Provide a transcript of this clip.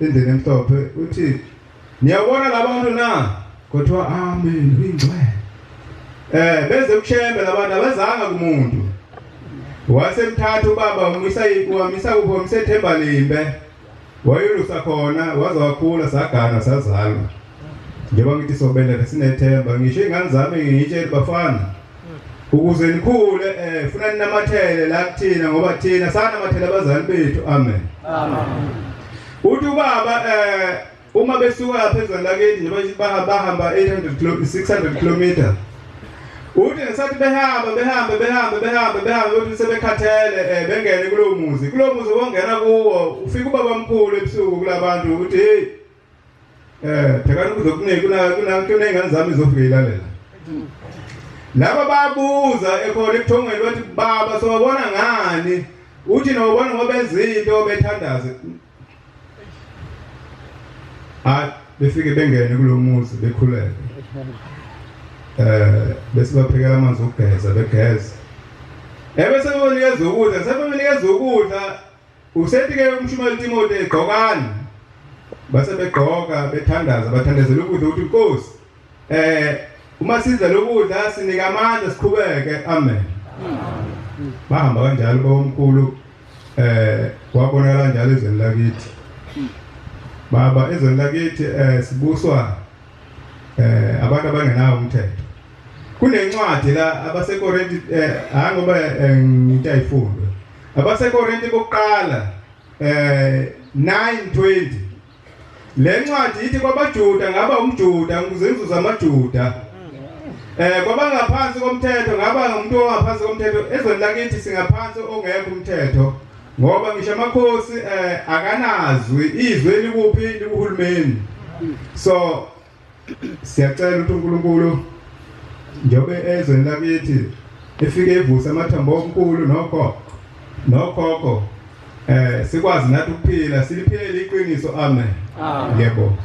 Endlini emhlophe uthi niyabona labantu na? Kuthiwa amen uyingcwele. Beze kushembe labantu abazanga kumuntu. Wasemthatha ubaba wamisa wamisa kuphi wamisa ethemba limbe. Wayolusa khona waze wakhula sagana sazalwa. Njengoba ngithi sobeletha sinethemba ngisho ingane zami ngiyitshela bafana ukuze nikhule funa ninamathele la kuthina ngoba thina sanamathele abazali bethu amen. Amen. Uthi ubaba uma besuka lapha ezweni lakithi njengoba bahamba 800 km 600 km uthi ngesathi behamba behamba behamba behamba behamba uthi sebekhathele bengene kulowo muzi kulowo muzi wongena kuwo ufika ubaba mkhulu ebusuku kulabantu uthi hey phekani ukudla okuningi kuna kuna kuney'ngane zami izofika ilalela laba babuza ekhona ebuthongweni bathi baba sowabona ngani uthi nowabona ngoba benza into bethandaze hayi befike bengene kulomuzi bekhuleke bese baphekela amanzi okugeza begeza ebese bebanikeza ukudla sebebanikeza ukudla usethi ke umshumayeli Timothy egqokani base begqoka bethandaza bathandazela ukudla ukuthi Nkosi uma sidla lokudla sinika amandla siqhubeke amen. Bahamba kanjalo bawomkhulu wabonakala kanjalo ezweni lakithi. Baba ezweni lakithi sibuswa abantu abangenawo umthetho. Kunencwadi la abaseKorinte hayi ngoba ngithi ayifundwe. AbaseKorinte bokuqala 9:20 Le ncwadi ithi kwabaJuda ngaba umJuda ngizenzo zamaJuda. Kwabangaphansi komthetho ngaba umuntu ongaphansi komthetho ezweni lakithi singaphansi ongekho umthetho ngoba ngisho amakhosi akanazwi izwi elikuphi likuhulumeni. So siyacela ukuthi uNkulunkulu njengoba ezweni lakithi efike evusa amathambo omkhulu nokhokho nokhokho sikwazi nathi ukuphila siliphilele iqiniso amen. Amen. Ngiyabonga.